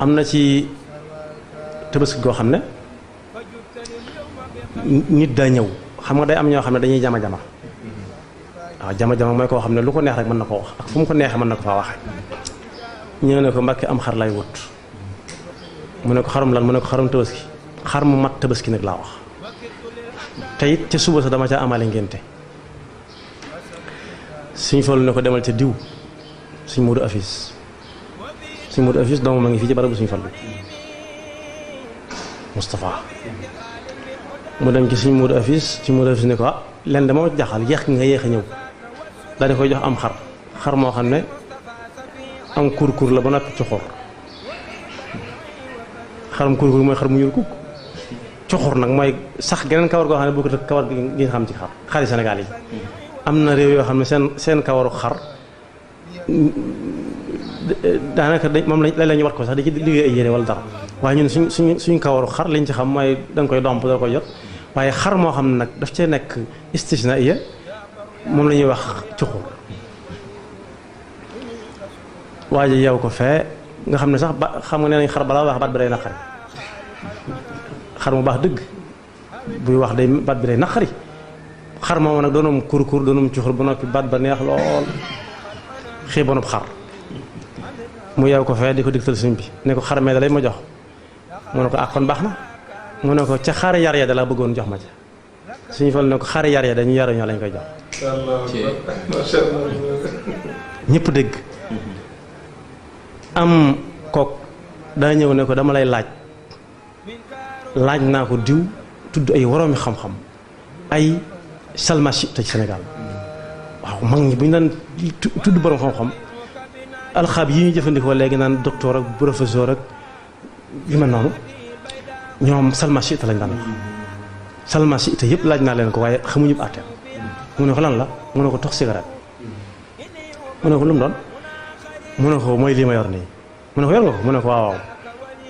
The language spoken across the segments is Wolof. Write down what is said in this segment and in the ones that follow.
am na ci tabaski goo xam ne nit daa ñëw xam nga day am ñoo xam ne dañuy jama-jama waaw jama-jama mooy koo xam ne lu ko neex rek mën na koo wax ak fu mu ko neexee mën na ko faa waxee ñëw ne ko Mbàkke am xar lay wut mu ne ko xarum lan mu ne ko xarum tabaski xar mu mat tabaski nag laa wax te it ca suba sa dama ca amale ngénte suñ Fallu ne ko demal ca diw suñ Moodu Afis doomu ma ngi fii ci barabu suñ Fallu Moustapha mu dem ci suñ Moodu Afis ne ko len de moo jaxal yéex nga yéex a ñëw daal di koy jox am xar moo xam ne am kur la ba noppi coxor xarum kur mooy xar mu ñuul kukk coxor nag mooy sax geneen kawar goo xam ne boo ko tëg kawar gi nga xam ci xari Sénégal yi am na réew yoo xam ne seen kawaru xar daanaka moom la ñu wat ko sax di ci liggéey ay yére wala dara waaye ñun suñ kawaru xar liñ ci xam mooy danga koy domp doo koy jot waaye xar moo xam ne nag daf cee nekk istisna iya moom la ñuy wax cuxur waa ji yow ko fee nga xam ne sax ba xam nga nee nañ xar balaa wax baat bi day naqari xar mu baax dëgg buy wax day baat bi day naqari xar moomu nag doonum kur doonum cuxur ba noppi baat ba neex lool xiibanub xar mu yow ko fee di ko digtal suñ bi ne ko xar mee da lay ma jox mu ne ko ak kon baax na mu ne ko ca xaari yar ya da laa bëggoon jox ma ca suñu Fallu ne ko xaari yar ya dañu yaruñoo lañ koy jox ñëpp dégg am kook daa ñëw ne ko dama lay laaj naa ko diw tudd ay woroomi xam-xam ay salmachi te ci Sénégal waaw mag ñi bu ñu daan tudd borom xam-xam alxaab yi ñu jëfandikoo léegi naan docteur ak professeur ak yu mel noonu ñoom salmachi te lañ daan wax salmachi te yëpp laaj naa leen ko waaye xamuñu àtteem mu ne ko lan la mu ne ko tox cigarette mu ne ko lu mu doon mu ne ko mooy lii ma yor nii mu ne ko yor nga ko mu ne ko waaw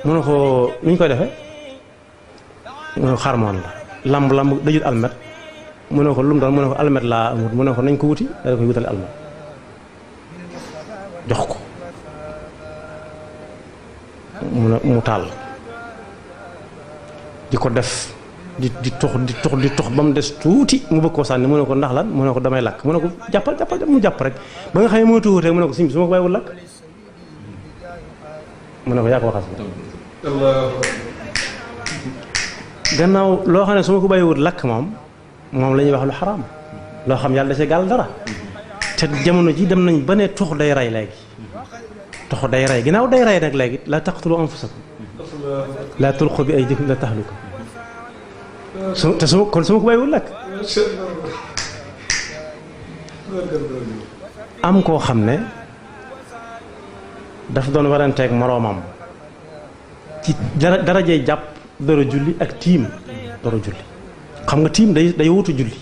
mu ne ko nu ñu koy defee mu ne ko xarmoon la lamb dajut almet mu ne ko lu mu doon mu ne ko almet laa amut mu ne ko nañ ko wuti da koy wutale almet jox ko mu taal di ko def di tox ba mu des tuuti mu bëgg koo sànni mu ne ko ndax lan mu ne ko damay lakk mu ne ko jàppal mu jàpp rek ba nga xam ne moo tuutee mu ne ko su ma ko bàyyiwul lakk mu ne ko yaa ko waxal gannaaw loo xam ne su ma ko bàyyiwul lakk moom la ñuy wax lu xaraam loo xam yàlla da cee gàll dara te jamono ji dem nañ ba ne tox day rey léegi tox day rey ginnaaw day rey nag léegi la taqtulu anfusakum la tulqu bi aydikum ila tahluka te su ma ko bàyyiwul lakk am koo xam ne daf doon waranteeg moroomam ci darajey jàpp dara julli ak tiim dara julli xam nga tiim day wutu julli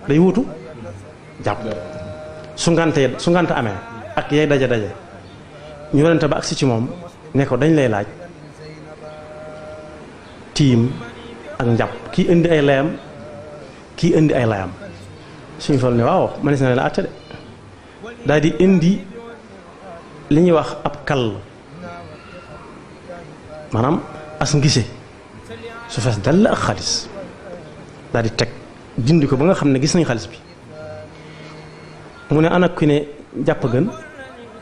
day wutu jàpp su ngante amee ak yay daje ñu warante ba agsi ci moom ne ko dañ lay laaj tiim ak njàpp kii indi ay layam kii indi ay layam suñu Fallu ne waaw man si na leen àtte de daal di indi li ñuy wax ab kall maanaam as ngise su fees dal ak xaalis daal di teg dindi ko ba nga xam ne gis nañ xaalis bi mu ne ana ki ne jàpp gën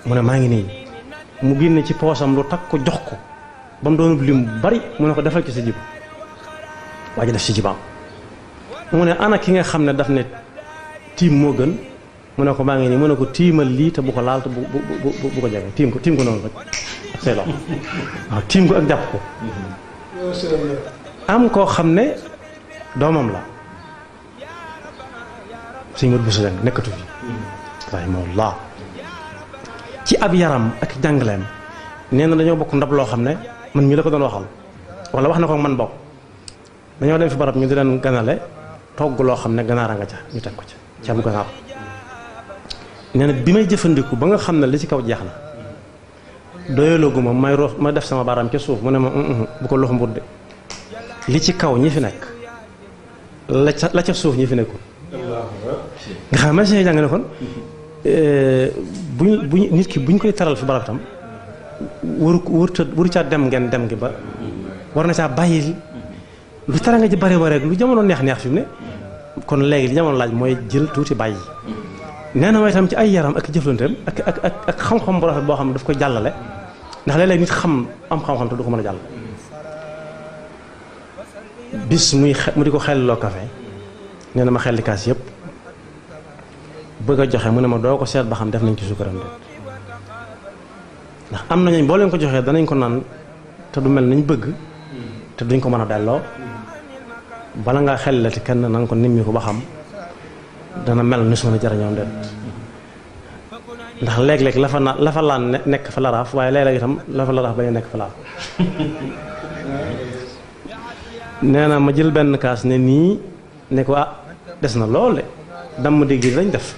mu ne maa ngi nii mu génne ci poosam lu takk ko jox ko ba mu doon lim bari mu ne ko defal ci sa jib waa ji def ci jibaam mu ne ana ki nga xam ne daf ne tiim moo gën mu ne ko maa ngi nii mu ne ko tiimal lii te bu ko laal te bu ko jege tiim ko noonu rek ak say loxo waaw tiim ko ak jàpp ko am koo xam ne doomam la suñu mër bu su nekkatu fi rahimahullah ci ab yaram ak jàngaleem nee na dañoo bokk ndab loo xam ne man mii la ko doon waxal wala wax na ko man bokk dañoo dem fi barab ñu di leen ganale togg loo xam ne ganaara nga ca ñu teg ko ca ceebu ganaar nee na bi may jëfandiku ba nga xam ne li ci kaw jeex na doyaloogu ma may roof ma def sama baaraam ca suuf mu ne ma bu ko loxo mbut de li ci kaw ñi fi nekk la ca suuf ñi fi nekkul nga xam ne ma see jàng ne kon buñ nit ki buñ koy taral fi barab tam waru caa dem ngeen dem gi ba war na caa bàyyi lu tara nga ci bari rek lu jamono neex fi mu ne kon léegi li jamono laaj mooy jël tuuti bàyyi. nee na mooy itam ci ay yaram ak jëflanteem ak xam-xam bu rafet boo xam ne daf koy jàllale ndax léeg-léeg nit am xam-xam te du ko mën a jàll. bis mu di ko xelliloo café nee na ma xelli kaas yëpp bëgg a joxe mu ne ma doo ko seet ba xam def nañ ci sukkaram de ndax am nañu boo leen ko joxee danañ ko naan te du mel nañ bëgg te duñ ko mën a delloo bala ngaa xellilati kenn na nga ko nimmi ko ba xam dana mel ni su ma jariñoo de ndax léeg-léeg la fa laan nekk fa laraaf waaye léeg-léeg itam la fa laraaf bañ a nekk fa laaf nee na ma jël benn kaas ne nii ne ko des na lool de damm dégg lañ def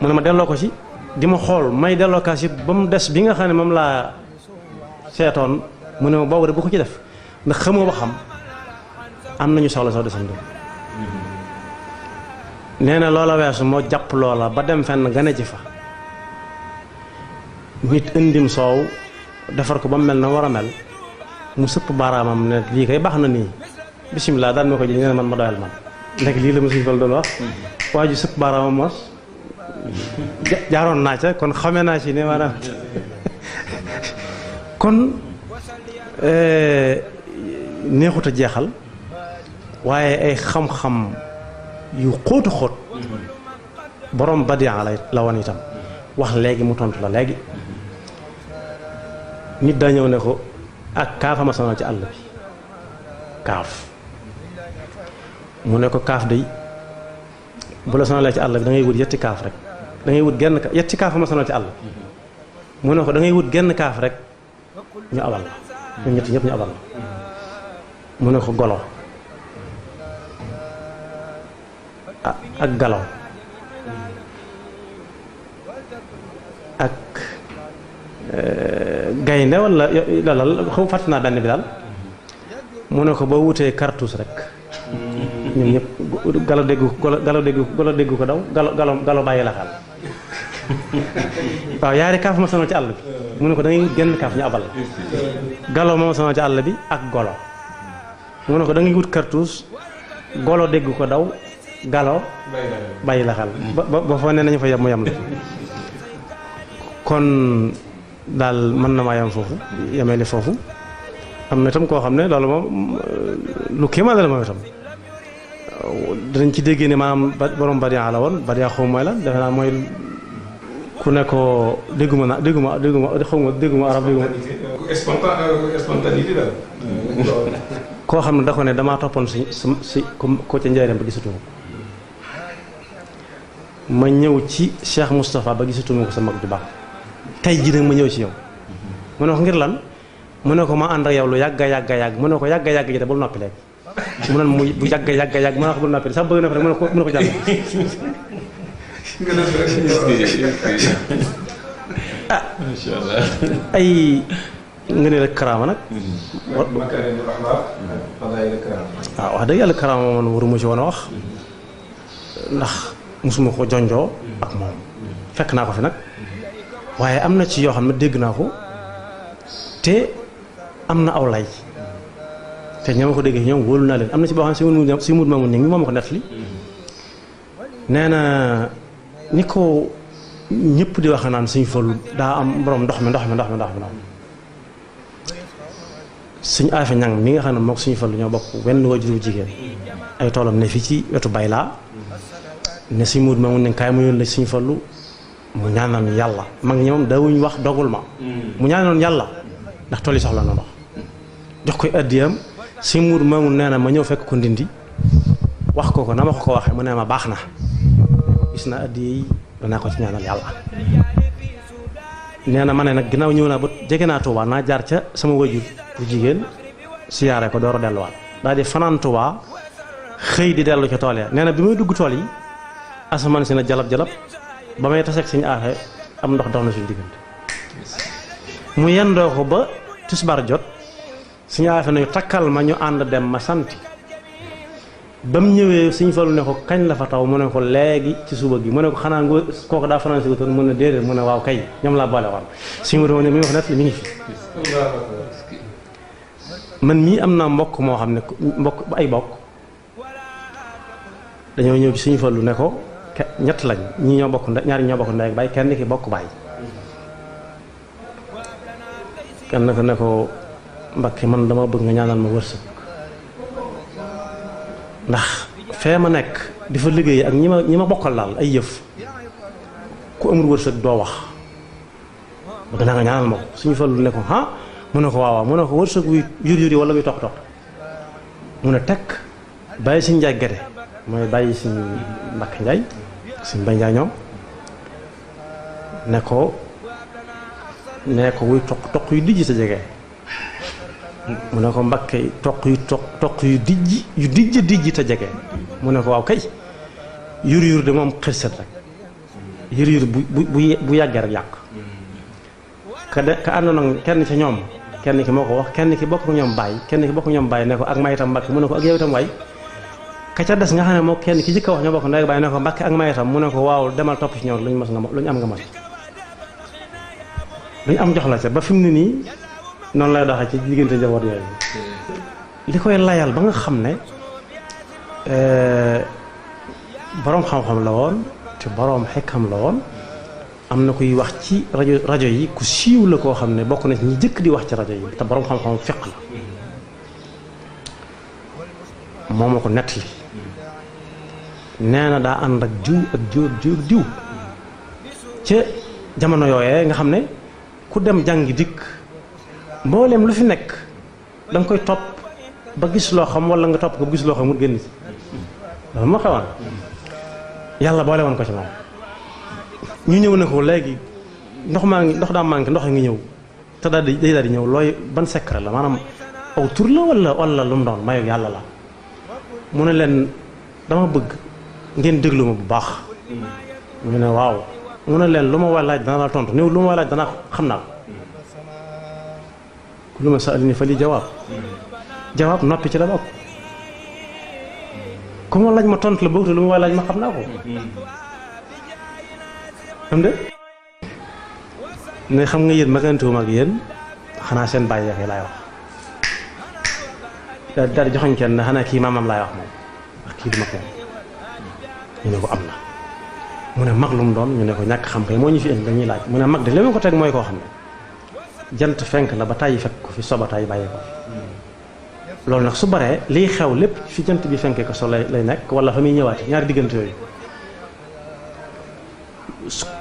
mu ne ma delloo ko ci di ma xool may delloo kaas yi ba mu des bi nga xam ne moom laa seetoon mu ne ma boobu de bu ko ci def ndax xamoo ba xam am nañu soxla soo desam nee na loola weesu moo jàpp loola ba dem fenn gane ji fa nit indim soow defar ko ba mu mel na war a mel mu sëpp baaraamam ne lii kay baax na nii bisimilah daan ma ko ji nee na man ma doyal man ndek lii la ma suñu fal doon wax waa ju sëpp baaraamam mos jaaroon naa ca kon xamee naa ci ne maanaam kon neexut a jeexal waaye ay xam-xam yu xóotu xóot borom badian la woon itam wax léegi mu tontu la léegi nit daa ñëw ne ko ak kaaf ma sonal ci àll bi kaaf mu ne ko kaaf day bu la sonalee ci àll bi da ngay wut yetti kaaf rek da ngay wut genn yetti kaaf ma sonal ci àll bi mu ne ko da ngay wut genn kaaf rek ñu abal la ñun ñett ñëpp ñu abal la mu ne ko golo ak galaw ak gaynde wala loolal xaw fàtt naa benn bi daal mu ne ko boo wutee cartouche rek ñoom ñëpp galo déggu ko daw galo bàyyi la xal waaw yaari kaaf ma sonal ci àll bi mu ne ko da ngay wut genn kaaf ñu abal la galo ma sonal ci àll bi ak golo mu ne ko da ngay wut cartouche golo dégg ko daw galo bàyyi la xel ba foo ne nañu fa yem mu yem la kon daal mën na maa yem foofu yemee li foofu am na itam koo xam ne loolu moom lu kéemaan la moom itam danañ ci déggee ne maanaam borom badian la woon badian xaw mooy la defe naa mooy ku ne ko dégguma arab spontanéité daal koo xam ne da ko ne damaa toppoon si ko ca njëriñam ba gisatuma ko ma ñëw ci Cheikh Moustapha ba gisatuma ko sa mag ju baax tey jii nag ma ñëw ci yow mu ne ko ngir lan mu ne ko ma ànd ak yow lu yàgga mu ne ko yàgga ji de bul noppi léegi mu ne bu yàgga mu ne ko bul noppi sax bëgg na fa rek mu ne ko jàll ay nga ne la karaama nag waaw wax dëgg yàlla karaama man waruma ci woon a wax ndax musuma ko jonjoo ak moom fekk naa ko fi nag waaye am na ci yoo xam ne dégg naa ko te am na aw lay te ñoo ma ko déggee ñoom wóolu naa leen am na ci boo xam ne si mut maamu ni ngi moom ma ko nettali nee na ni ko ñëpp di wax naan suñu Fallu daa am borom ndox mi suñu Afe Ñang mi nga xam ne mook suñu Fallu ñoo bokk wenn waajur jigéen ay toolam ne fii ci wetu Baylaa ne suñu mut maamu ne kaay mu yoon la suñu Fallu mu ñaanal yàlla mag ñi moom daawuñu wax dogul ma mu ñaanoon yàlla ndax tool yi soxla na ndox jox koy addiyam si muur maamu nee na ma ñëw fekk ko ndindi wax ko na ma ko waxee mu ne ma baax na gis na addiya yi danaa ko ci ñaanal yàlla nee na ma ne nag ginnaaw ñëw naa ba jege naa Touba naa jaar ca sama wajur bu jigéen siyaare ko door a delluwaat daal di fanaan Touba xëy di dellu ca tool ya nee na bi may dugg tool yi asamaan si na jalab ba may taseeg suñu Afe am ndox dox na suñu diggante mu yendoo ko ba tisbaar jot suñu Afe nañu takkal ma ñu ànd dem ma santi ba mu ñëwee Sëñ Fallu ne ko kañ la fa taw mu ne ko léegi ci suba gi mu ne ko xanaa nga kooku daa fanaan si wutoon mu ne déedéet mu ne waaw kay ñoom laa boole woon suñu ma ne mi wax net li mi ngi fi man mii am naa mbokk moo xam ne mbokk ay bokk dañoo ñëw ci Sëñ Fallu ne ko ñett lañ ñii ñoo bokk ñaari ñoo bokk ndey ak baay kenn ki bokk baay kenn ko ne ko Mbakke man dama bëgg nga ñaanal ma wërsëg ndax fee ma nekk di fa liggéey ak ñi ma bokkal daal ay yëf ku amul wërsëg doo wax bëgg naa nga ñaanal ma ko Sëñ Fallu ne ko ah mu ne ko waaw mu ne ko wërsëg wuy yur wala wuy toq mu ne tekk bàyyi Sëñ Njaay Gede mooy bàyyi Sëñ Mbakke Njaay Sëñ Mbay Njaay ñoom ne ko wuy toq yu dijj sa jege mu ne ko Mbakke toq yu dijj te jege mu ne ko waaw kay yur de moom xërset rek yur bu yàggee rek yàq ka àndoon ak kenn ci ñoom kenn ki moo ko wax kenn ki bokk ñoom bàyyi ne ko ak may itam Mbakke mu ne ko ak yow itam waay ka ca des nga xam ne moo kenn ki jëkk a wax ñoo bokk ndey bàyyi ne ko Mbakke ak may itam mu ne ko waaw demal topp ci ñoom luñu am nga mën luñu am jox la ca ba fi mu ne nii noonu lay doxee ci diggante njaboot yooyu li koy layal ba nga xam ne boroom xam-xam la woon te boroom xekkam la woon am na kuy wax ci rajo yi ku siiw la koo xam ne bokk na ci ñi jëkk di wax ci rajo yi te boroom xam-xam fiq la moo ma ko nettali nee na daa ànd ak diw ca jamono yooyee nga xam ne ku dem jàngi dikk mboolem lu fi nekk da nga koy topp ba gis loo xam wala nga topp ko gis loo xam mu génn ci loolu moo xewoon yàlla boole woon ko ci moom ñu ñëw ne ko léegi ndox daa manqué ndox a ngi ñëw te daal di ñëw looy ban secret la maanaam aw tur la wala lu mu doon mayu yàlla la mu ne leen dama bëgg ngeen déglu ma bu baax ñu ne waaw mu ne leen lu ma waay laaj dana la tontu néew lu ma waay laaj dana xam naa ko lu ma sa alini fa li jawaab noppi ci la bokk ku ma laaj ma tontu la bokk te lu ma waay laaj ma xam naa ko am de ne xam nga yéen magantuwuma ak yéen xanaa seen bàyyi yaxee laay wax daal di joxoñ kenn xanaa kii maamam laay wax moom wax kii du mag moom ñu ne ko am na mu ne mag lu mu doon ñu ne ko ñàkk xam kay moo ñu fi indi dañuy laaj mu ne mag de li ma ko teg mooy koo xam ne jant fenk na ba tàyyi fekk ko fi soba tàyyi bàyyi ko fi loolu nag su baree liy xew lépp fi jant bi fenkee ko so lay nekk wala fa muy ñëwaat ñaari diggante yooyu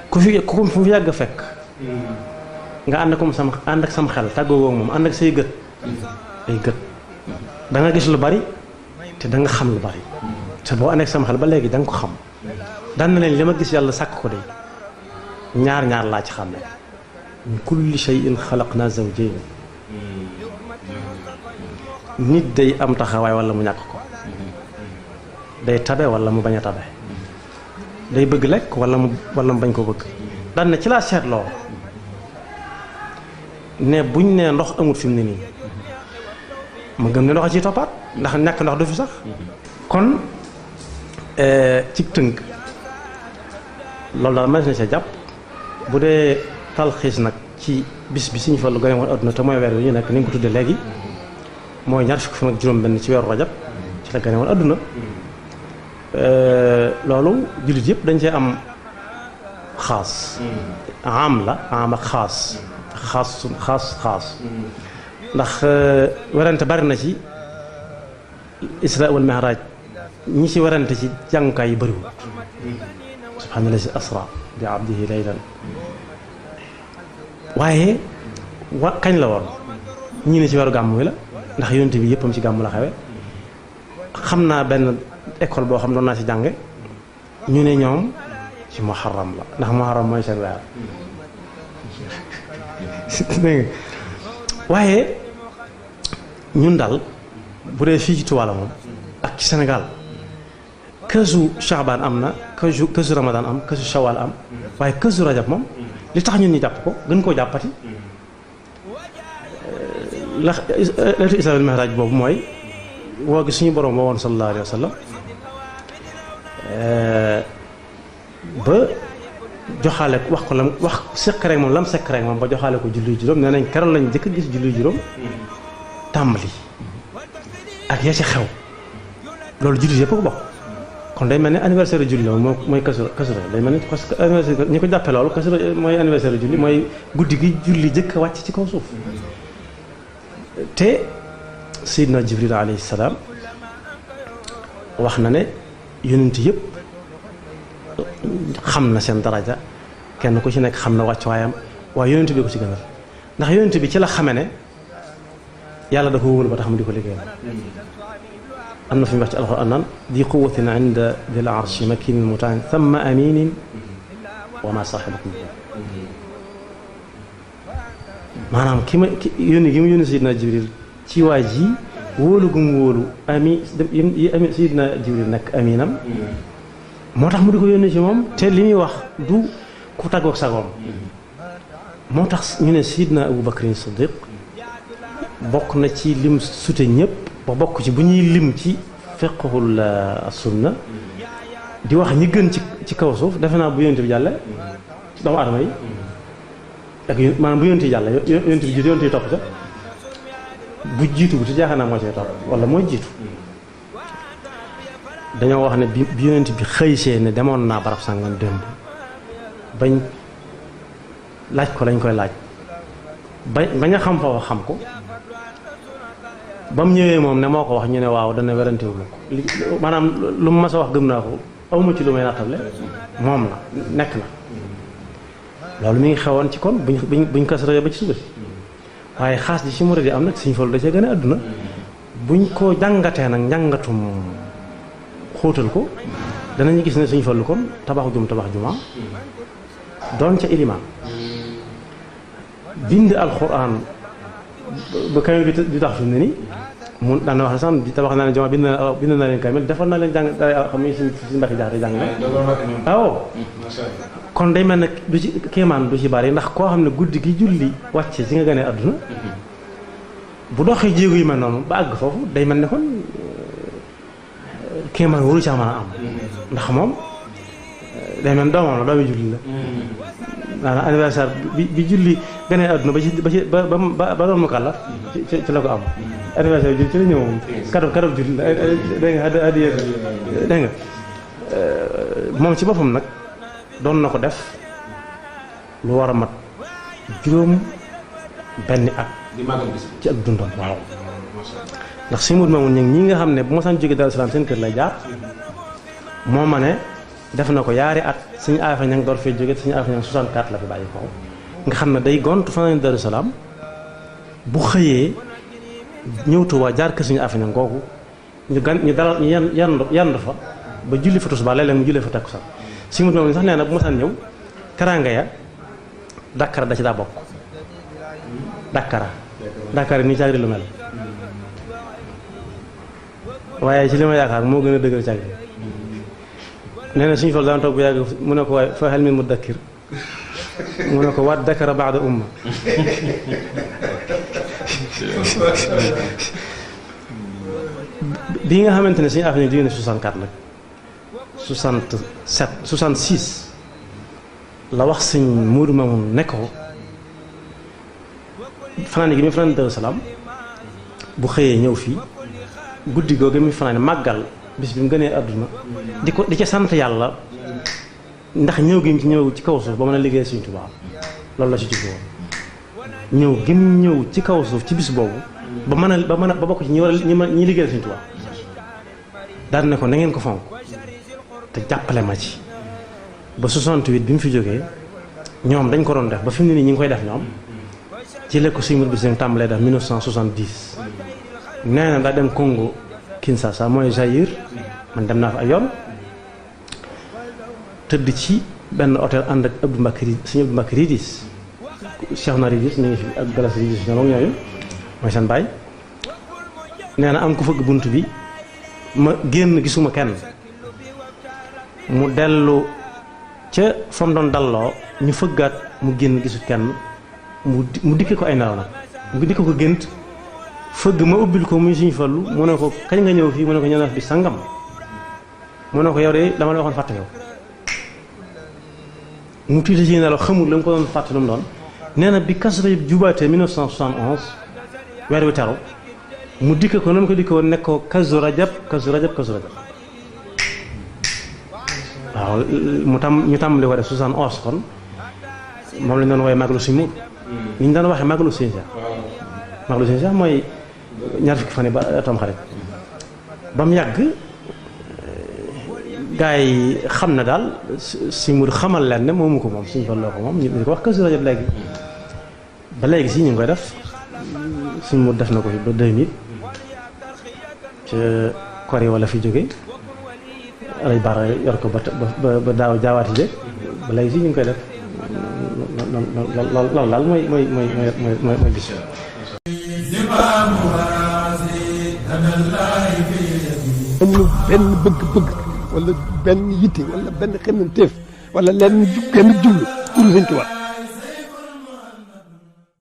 ku fi yàgg fekk nga ànd ak sam xel tàggoo moom ànd ak say gët ay gët da nga gis lu bari te da nga xam lu bari te boo ànd ak sam xel ba léegi da nga ko xam daan na leen li ma gis yàlla sàkk ko de ñaar laa ci xam ne min kulli shay'in xalaqna zawjayn nit day am taxawaay wala mu ñàkk ko day tabe wala mu bañ a tabe day bëgg lekk wala mu bañ ko bëgg daan na ci laa seetloo ne buñ ne ndox amut fi mu ne nii ma gëm ne ndox a ciy toppaat ndax ñàkk ndox du fi sax kon ci tënk loolu daal mënees na sa jàpp bu dee talxiis nag ci bis bi Sëñ Fallu gane woon adduna te mooy weer wi ñu nekk ni nga ko tuddee léegi mooy ñaar fukki fan ak juróom-benn ci weeru rajab ci la gane woon adduna loolu jullit yëpp dañ cee am xaas am la am ak xaas ndax werante bari na ci isra wal mi'raj ñi ci werante ci jàngukaay yi bëriwul subhaanallazi asra bi abdihi laylan waaye kañ la woon ñii ne ci weeru gàmmu wi la ndax yonent bi yëppam ci gàmmu la xewe xam naa benn école boo xam doon naa ci jànge ñu ne ñoom ci muharram la ndax muharram mooy seen weer waaye ñun daal bu dee fii ci Tuubaa la moom ak ci Sénégal kësu Shaabaan am na kësu Ramadaan am kësu Shawaal am waaye kësu Rajab moom li tax ñun ñu jàpp ko gën koo jàppati laylatul Israa wal Mi'raaj boobu mooy woo gi suñu borom woo woon sallallahu alayhi wa sallam ba joxaale wax ko lam wax sekk rek moom lam sekk rek moom ba joxaale ko julli juróom nee nañ keroog lañ jëkk gis julli juróom tàmbali ak ya ci xew loolu julli yëpp ko bokk kon day mel ni anniversaire julli la moom mooy Kazu Rajab day mel ni parce que anniversaire ñi ko jàppee loolu Kazu Rajab mooy anniversaire julli mooy guddi gi julli jëkk a wàcc ci kaw suuf te Seydina Jibril alayhi salaam wax na ne yonent yëpp xam na seen daraja kenn ku ci nekk xam na wàccuwaayam waaye yonent bi ko ci gënal ndax yonent bi ci la xame ne yàlla da ko wóolu ba tax mu di ko liggéeyal am na fi mu wax ci alxuraan naan di quwwatin inda dil arshi makinin mutaan thumma aminin wa ma saaxibakum maanaam ki ma yónni gi mu yónni Seydina Jibril ci waa ji wóolu gu mu wóolu ami Seydina Jibril nekk aminam moo tax mu di ko yónni ci moom te li muy wax du ku tàggoog sagoom moo tax ñu ne Seydina Abu Bakrin Siddiq bokk na ci lim sute ñëpp ba bokk ci bu ñuy lim ci fiqhul sunna di wax ñi gën ci kaw suuf defe naa bu yonent bi jàlle doomu adama yi ak maanaam bu yonent yi jàlle yonent bi jiitu yonent yi topp ca bu jiitu bu ci jaaxal naa moo cay topp wala mooy jiitu dañoo wax ne bi yonent bi xëysee ne demoon naa barab sàngam démb bañ laaj ko lañ koy laaj bañ a xam fa wax xam ko ba mu ñëwee moom ne moo ko wax ñu ne waaw dana werantewul ko maanaam lu mu mas a wax gëm naa ko awma ci lu may nattable moom la nekk na loolu mi ngi xewoon ci kon buñ Kazu Rajab ba ci suba si waaye xaas ji ci murid yi am nag Sëñ Fallu da cee gën a àdduna buñ ko jàngatee nag njàngatum xóotal ko danañu gis ne Sëñ Fallu kon tabax juma doon ca ilimaan bind alxuraan ba kamil bi di tax fi mu ne nii mun daan na wax ne sax di tabax naa ne juma bind na leen kamil defal na leen jàng xam ne suñu mbakki jaax di jàng na waaw kon day mel ne du ci kéemaan du ci bari ndax koo xam ne guddi gi julli wàcce ci nga gënee àdduna bu doxee jéego yi mel noonu ba àgg foofu day mel ne kon kéemaan waru ca mën a am ndax moom day mel doomam la doomi julli la maanaam anniversaire bi julli gënee àdduna ba doon mu kàllaf ci la ko am anniversaire julli ci la ñëw moom kaddu julli la dégg nga addiya dégg nga moom ci boppam nag doon na ko def lu war a mat juróom benni at ci ak dundam waaw ndax si mut maamun ñi nga xam ne bu ma saan jóge Daaru Salaam seen kër lay jaar moo ma ne def na ko yaari at suñu aafa ña ngi door fee jóge suñu aafa ña ngi 64 la fi bàyyi ko nga xam ne day gont fanaan Daaru Salaam bu xëyee ñëw Tuubaa jaar kër suñu aafa ña ngoogu ñu dalal ñu yandu fa ba julli fa tisbaar léeg-léeg mu julli fa takkusaan si mut maamun sax nee na bu ma saan ñëw teraanga ya Dakar da ci daa bokk Dakar yi nii caagri lu mel waaye ci li ma yaakaar moo gën a dëgër caagri nee na suñu fal daan toog bu yàgg mu ne ko waaye fa hal min mudakkir mu ne ko waat dakara baada umma bi nga xamante ne suñu affaire yi jógee na 64 nag 67 66 la wax sëñ Moodu Mamoun ne ko fanaan gi muy fanaan Daaru Salaam bu xëyee ñëw fii guddi googu muy fanaan màggal bis bi mu gënee àdduna di ca sant yàlla ndax ñëw gi mu ci ñëw ci kaw suuf ba mën a liggéey Sëñ Tuubaa loolu la ci jublu woon ñëw gi mu ñëw ci kaw suuf ci bis boobu ba bokk ci ñi liggéey Sëñ Tuubaa daal ne ko na ngeen ko fonk te jàppale ma ci ba 68 bi mu fi jógee ñoom dañ ko doon def ba fi mu ne nii ñi ngi koy def ñoom ci la ko Sëñ Moodu Basiir tàmbalee def 1970 nee na daa dem Congo Kinshasa mooy Zaïre man dem naa fa ay yoon tëdd ci benn hôtel ànd ak Abdou Mbacke Sëñ Abdou Mbacke Ridis Cheikh na Ridis mi ngi fi ak Galas Ridis ñoom ak ñooyu mooy seen baay nee na am ku fëgg bunt bi ma génn gisuma kenn mu dellu ca fa mu doon dalloo ñu fëggaat mu génn gisu kenn mu dikke ko ay nelaw nag mu dikke ko gént fëgg ma ubbil ko muy Sëñ Fallu mu ne ko kañ nga ñëw fii mu ne ko ñëw na bi sangam mu ne ko yow de dama la waxoon fàtte yow mu tiite ci nelaw xamul la mu ko doon fàtte lu mu doon nee na bi Kazu Rajab jubaatee 1971 weer wi teru mu dikk ko na mu ko dikk woon nekk ko Kazu Rajab Kazu Rajab Kazu Rajab waaw ñu tàmbali ko def 71 kon moom lañ doon woowee Magalu Sëñ Mour ni ñu daan waxee Magalu Sëñ Cheikh Magalu Sëñ Cheikh mooy ñaar fukki fan yi ba Tamxarit ba mu yàgg gaa yi xam na daal Sëñ Mour xamal leen ne moomu ko moom Sëñ Fallu ko moom ñu ko wax Kazu Rajab léegi ba léegi si ñu ngi koy def Sëñ Mour def na ko fi ba 2000 ca Koré wala fi jóge alay baara yor ko ba daaw jaawaati je ba léegi si ñu ngi koy def loolu daal mooy gis amul benn bëgg-bëgg wala benn yitte wala benn xemmanteef wala lenn benn jublu pour Sëñ Tuubaa